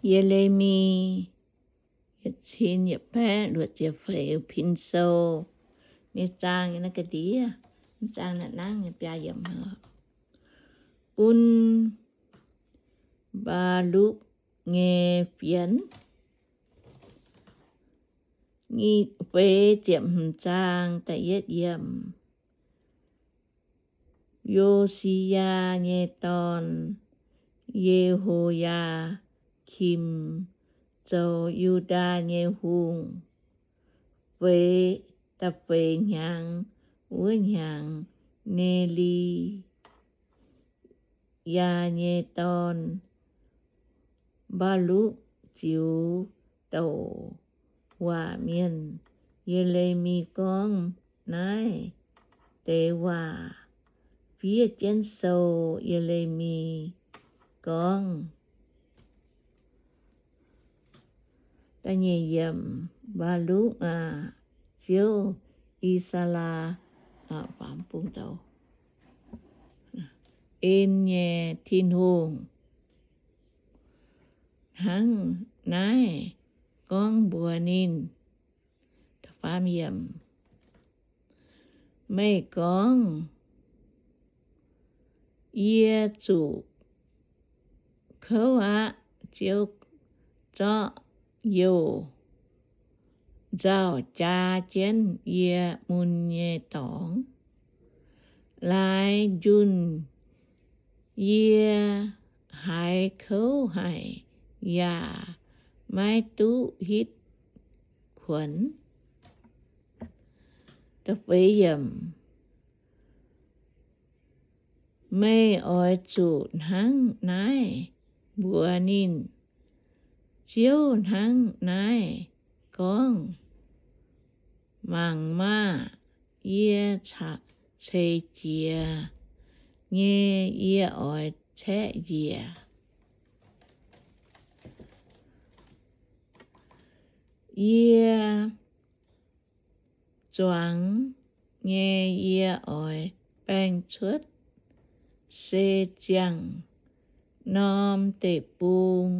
Ye^le^mi yietc cin yietc baeqv luoqc ziepc feix, Pin Sou nyei zaang naaiv ga'ndiev, zaang naaiv nangv nyei biaa yiemc. Bun Mbaalukv nyei fienx. Feix ziepc hmz zaang da'yietv yiemc. Yo^si^yaa nyei dorn, Ye^ho^yaa^kim, zoux Yu^ndaa nyei hungh. Feix, da'feix hnyangx wuov hnyangx, Ne^li yaa nyei dorn, Mbaalukv, ziux douc waac mienh, Ye^le^mi, gorngv naaiv deix waac. Fiev jienv sou, Ye^le^mi gorngv. Da'nyeic yiemc. Mbaalukv aah! Ziouv, I^saa^laa, en nyei Tin-Hungh, hnangv naaiv gorngv mbuox ninh. Meih gorngv, Yie zuqc kouv aqv. Ziouv zorqv youh nzauh jaa jienv yie mun nyei dorngx. Laaix njunh yie haiz kouv haic yaac maiv duqv hitv kuonx. Meih oix zuqc hnangv naaiv mbuox ninh, Ziouv hnangv naaiv gorngv, Mangc maah! Yie ceix jiez nyei yie oix caeqv njiec. Yie zuangx nyei yie oix baeng cuotv se ziangh norm deic-bung.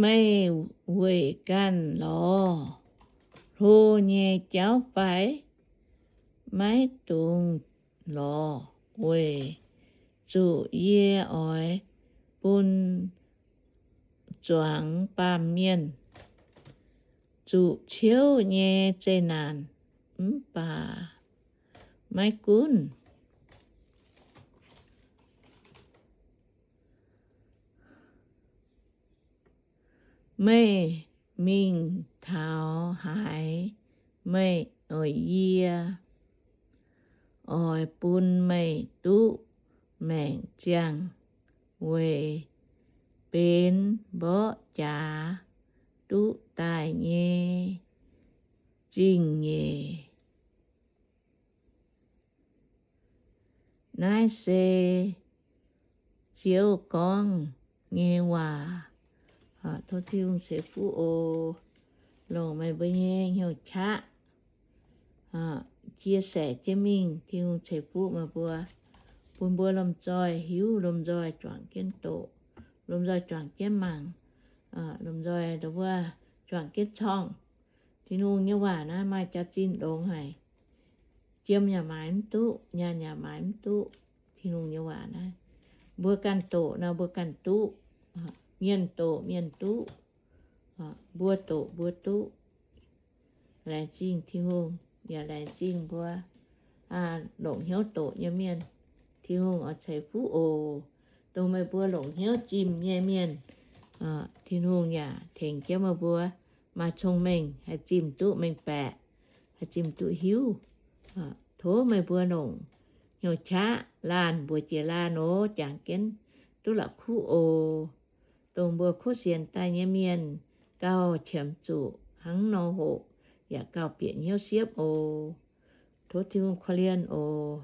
Meih weic ganh lorz hlo nyei jauv fai? Maiv dungx lorz, weic zuqc yie oix bun zuangx baamh mienh zuqc ciouv nyei zeqc naanc, mv baac maiv gunv meih mingh taux haaix, meih, yie oix bun meih duqv maengc ziangh weic benx mborqv jaax duqv daaih nyei zingh nyeic. Naaiv se Ziouv gorngv nyei waac. Tov Tin-Hungh ceix fuqv oc. Longc meih mbuo nyei hnyouv qaqv chia sẻ jienv mingh. Tin-Hungh ceix fuqv meih mbuo, bun mbuo lomh nzoih hiuv, lomh nzoih juangc jienv doqc, lomh nzoih juangc jienv mangc, lomh nzoih wuov juangc jienv corngh. Tin-Hungh nyei waac naaiv maaih jaax-zinh longx haic. Jiem yaac maaiz mv duqv, nyaanh yaac maaiz mv duqv. Tin-Hungh nyei waac naaiv, mbuo ganh doqc nor mbuo ganh duqv. Mienh doqc mienh duqv. Mbuo doqc mbuo duqv. Laengz zingh Tin-Hungh, yaac laengz zingh mbuo longc hnyouv doqc nyei mienh. Tin-Hungh oix ceix fuqv oc. Dongh meih mbuo longc hnyouv zimh nyei mienh, Tin-Hungh yaac tengx jienv meih mbuo maaih cong-mengh, haih zimh duqv mengh baeqc, haih zimh duqv hiuv. Tov meih mbuo longc hnyouv qaqv laanh mbuox jiex laanh oc, jangx jienv duqv la'kuqv oc. Dongh mbuo kuv sienx daaih nyei mienh gauh qiemx zuqc hnangv nor hoqc, yaac gauh bieqc hnyouv siepv oc. Tov Tin-Hungh korv-lienh oc.